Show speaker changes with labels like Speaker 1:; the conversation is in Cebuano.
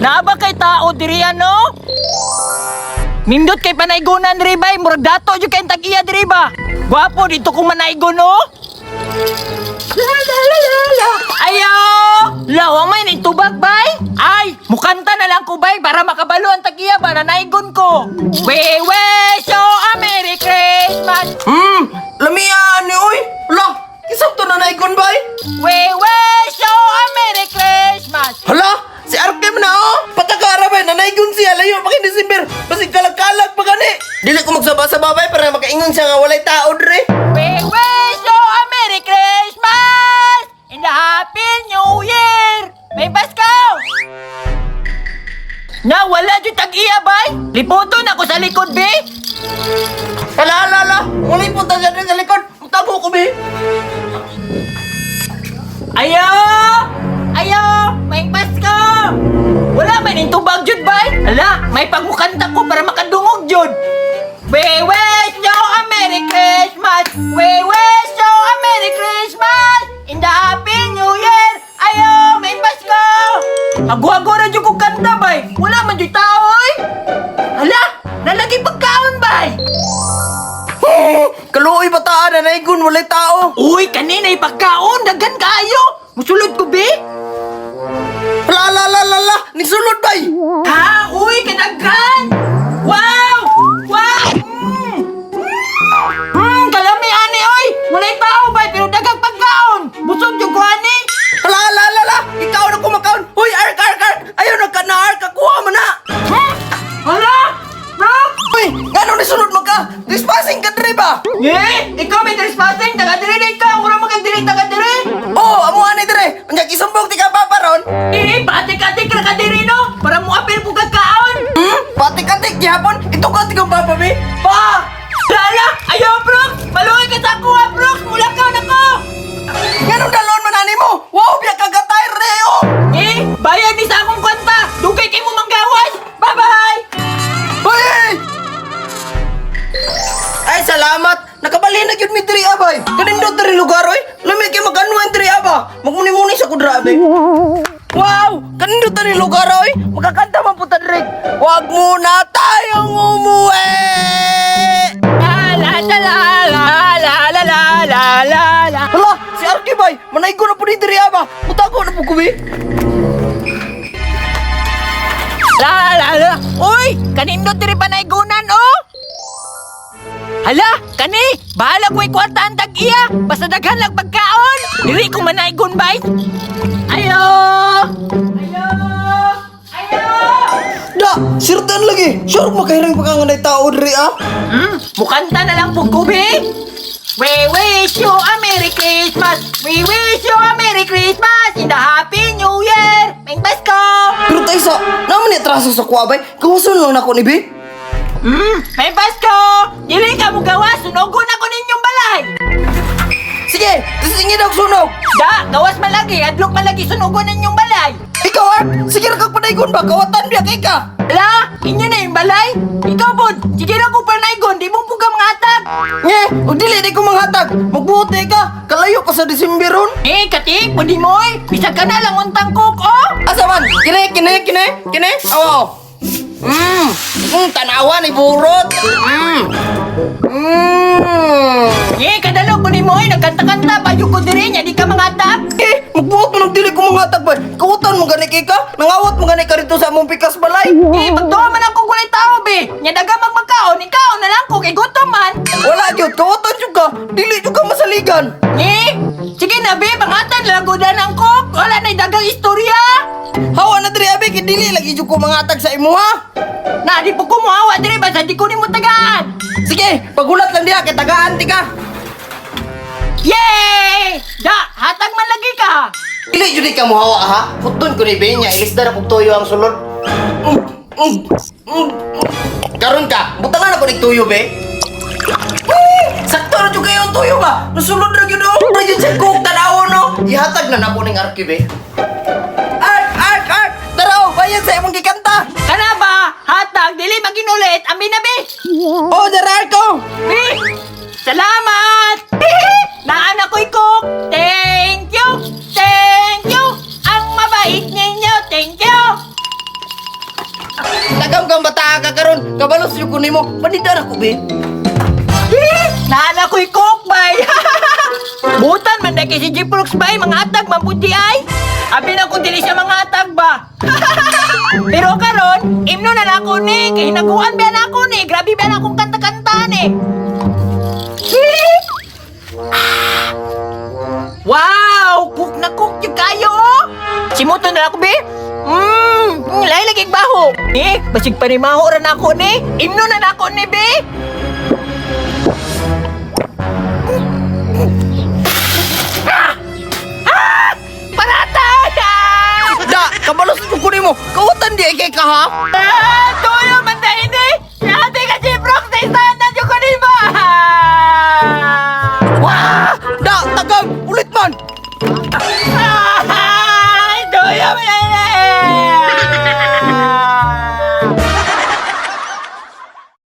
Speaker 1: Naa ba kay tao diri ano? Nindot kay panaygunan diri bay, murag dato jud kay tag-iya diri ba? Gwapo dito kong manaygon no. La la la la la. Ayo! Lawa may ning tubag bay. Ay, mukanta na lang ko bay para makabalo ang tag-iya ba na naigon ko. We wish you a Merry Christmas.
Speaker 2: Lamian ni oy. Hala, kisab to na naigon bay.
Speaker 1: We wish you a Merry Christmas.
Speaker 2: Hala, si Arkem na oh. Patakara bay, nanaygon siya layo pa kay December. Basig kalag-kalag pa gani. Dili ko magsaba-saba bay para makaingon siya nga walay tao dre.
Speaker 1: We wish you a Merry Christmas and a Happy New Year! May Pasko! Na wala jud tag-iya bay. Liputon ako sa likod be.
Speaker 2: Hala, hala, hala. Walay punta siya dre sa likod. Mutago ko be.
Speaker 1: Ayo! Ayo! May Pasko! Wala man ning tubag jud bay. Ala, may pagmukanta ko para makadungog jud. We wish you a Merry Christmas. We wish you a Merry Christmas and the Happy New Year. Ayo, may Pasko! Ago-ago ra jud ko kanta bay. Wala man jud tao oy. Hala, nalagi pagkaon bay.
Speaker 2: Kaluoy bataan na naigon walay tao.
Speaker 1: Uy, kanina pagkaon daghan kaayo. Musulod ko be.
Speaker 2: Hala, hala, hala, hala, hala. Nisulod bay.
Speaker 1: Ha? Uy, kadaghan! Wow! Wow! Kalami ani oy! Walay tao bay, pero daghang pagkaon! Busog jud ko ani!
Speaker 2: Hala, hala, hala, hala. Ikaw na kumakaon. Uy, ark, ark, ark. Ayaw na ka na, ark. Kuha mo na.
Speaker 1: Hmm? Hala! Bro!
Speaker 2: Uy, ngano nisulod man ka? Trespassing ka dre ba?
Speaker 1: Eh, ikaw may trespassing! Taga diri na ikaw! Mura mo kag diri, taga diri!
Speaker 2: Oh, amo ani dre. Unya isumbong ti ka papa ron.
Speaker 1: Eh, patik-atik ra ka diri no! Para mo apil ko kagkaon!
Speaker 2: Patik-atik gihapon. Ito ka ti kang papa be.
Speaker 1: Pa! Lala! Ayaw, Brooks! Maluoy ka sa ako, ha, Brooks! Mulakaw na ko!
Speaker 2: Ngano dalon man ani mo? Wow, biya ka gatay re oh.
Speaker 1: Eh, bayad ni sa akong kwenta! Dugay kay mo manggawas! Bye-bye!
Speaker 2: Hoy! Ay, salamat. Nakabalhin na gyud mi diri abay. Kanindot diri lugar oy. Lami kay mag-anuan diri aba. Magmuni-muni sa kudra abe. Wow! Kanindot diri lugar oy. Makakanta man puta diri. Wag muna tayong umuwi.
Speaker 1: La la la la la la la la la la la.
Speaker 2: Hala, si Arky bay, manaygo na po ni diri aba. Mutago na po ko be.
Speaker 1: La la la. Uy, kanindot diri panaygunan oh. Hala, kani, bahala ko'y kwarta ang tag-iya. Basta daghan lang pagkaon. Diri ko manaygon bay. Ayo! Ayo! Ayo!
Speaker 2: Da, sirtan lagi. Sure makahirang pakanganay tao diri ah.
Speaker 1: Mukanta na lang po ko, be. We wish you a Merry Christmas. We wish you a Merry Christmas and a Happy New Year. Meng Pasko!
Speaker 2: Pero tayo sa, naman ni atraso sa kuha bay. Kawason lang nako ni be.
Speaker 1: May Pasko! Dili ka mo gawas, sunogon ako ninyong balay!
Speaker 2: Sige, tisingin og sunog.
Speaker 1: Da, gawas man lagi, adlok man lagi sunogon ninyong balay!
Speaker 2: Ikaw Ark, sige ra kag panaygon ba kawatan biya kay ka.
Speaker 1: Ala, inyo na yung balay? Ikaw pod, sige ra ko panaygon, di mo po ka mga atag!
Speaker 2: Nge, ug dili di ko manghatag. Magbuot di ka. Kalayo pa sa December ron.
Speaker 1: Eh, katik, pwede mo eh! Bisag ka na lang untang cook, oh!
Speaker 2: Asa man? Kini, kini, kini, kini. Oo. Tanawa ni burot.
Speaker 1: Eh, kadalo ko ni mo eh, nagkanta-kanta, payo ko diri niya, di ka mga atag!
Speaker 2: Eh, magbuot mo nang dili ko manghatag ba? Kawatan mo gani kay ka? Nangawat mo gani ka rito sa among pikas balay.
Speaker 1: Eh, pagduha man ako gulay tao, be! Nya daga magmakaon, ikaw na lang ko, kay gutom man!
Speaker 2: Wala gyud, kawatan jud ka. Dili jud ka masaligan.
Speaker 1: Eh, sige na be, pangatan lang ko ang cook! Wala na'y dagang istorya!
Speaker 2: Hawa na diri abi kay dili lagi jud ko manghatag sa imuha.
Speaker 1: Na, di po ko muhawa diri, basta di ko nimo tagaan!
Speaker 2: Sige, pagulat lang diha kay tagaan ti ka.
Speaker 1: Yay! Da, hatag man lagi ka!
Speaker 2: Dili jud ka muhawa ha. Puton ko ni Benya, ilisda ra kog tuyo ang sulod. Mm, mm, mm, mm. Karon ka, butangan ako nig tuyo be. Wee! Sakto ra jud kayo ang tuyo ba? Nasulod ra gyud oh. Ra jud sa cook tan-awon no. Ihatag na nako ning arki be. Ark, ark, ark. Tara oh, bayad sa imong gikanta.
Speaker 1: Kana ba? Hatag, dili maginulit, amin na be!
Speaker 2: Oh, dara ark oh.
Speaker 1: Be! Salamat! Naan ako'y cook! Thank you! Thank you! Ang mabait ninyo! Thank you!
Speaker 2: Kabalos jud ko nimo. Panida ra ko, be.
Speaker 1: Naana ko'y coke, bay! Butan man na kay si G-Brooks, bay! Mga atag, maputi ay! Abi na kung dili siya mga atag ba? Pero karon, imno na nako ni! Kay hinaguan ba na ako ni! Grabe ba na akong kanta-kanta ni! Wow! Cook na cook yung kayo, oh! Simuto na ako, be! Lahi lagi baho. Eh, basig panimaho ra na ako ni. Imno na nako ni, be. Ah! Parata!
Speaker 2: Da, kabalos jud ko nimo. Kawatan di ay kay ka, ha?
Speaker 1: Ah!